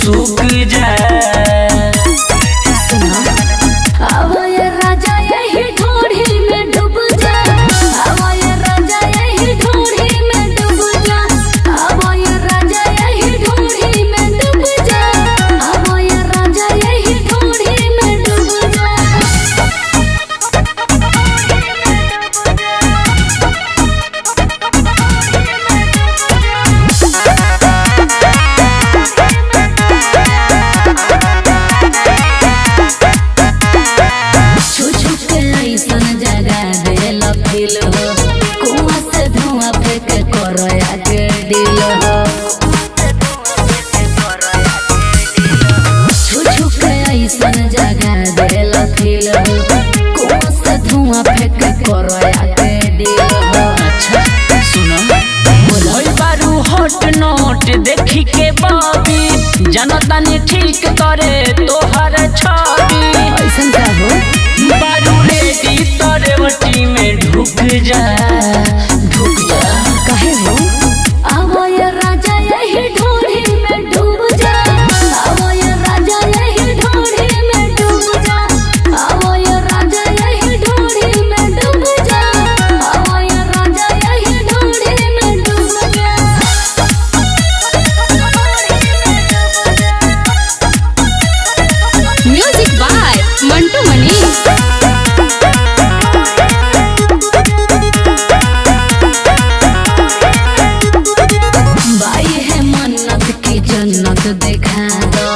सूख जा। सुना, आवो ये राजा यही ढोढ़ी में डूब जा। आवो ये राजा यही ढोढ़ी में डूब जा। आवो ये राजा यही ढोढ़ी में डूब जा। आवो ये राजा यही ढोढ़ी में डूब जा। छू छू के ऐसन जगा देल फील हो, कुआं से धुआं फेंक करया के दिल हो। छू छू के ऐसन जगा देल फील हो, कुआं से धुआं फेंक करया के दिल हो। अच्छा सुनो, होई बारू हॉट नोट देखी के बाबी, जनतानी ठीक करे तोहर छवि। ऐसन का हो? बारू रेडी तोरे वटी में ढुक जा, ढुक जा। काहे हो? आवो ये राजा यही ढोढ़ी में डूब जा। आवो ये राजा यही ढोढ़ी में डूब जा। आवो ये राजा यही ढोढ़ी में डूब जा। आवो ये राजा यही ढोढ़ी में डूब जा। म्यूजिक बाय मंटू मनी। बाई है मन्नत की जन्नत देखा दो,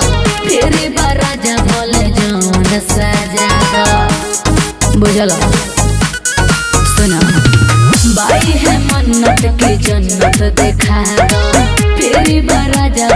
फिर राजा बोले जौन सजा दो। बुझल? सुना, बाई है मन्नत की जन्नत देखा दो, फिर राजा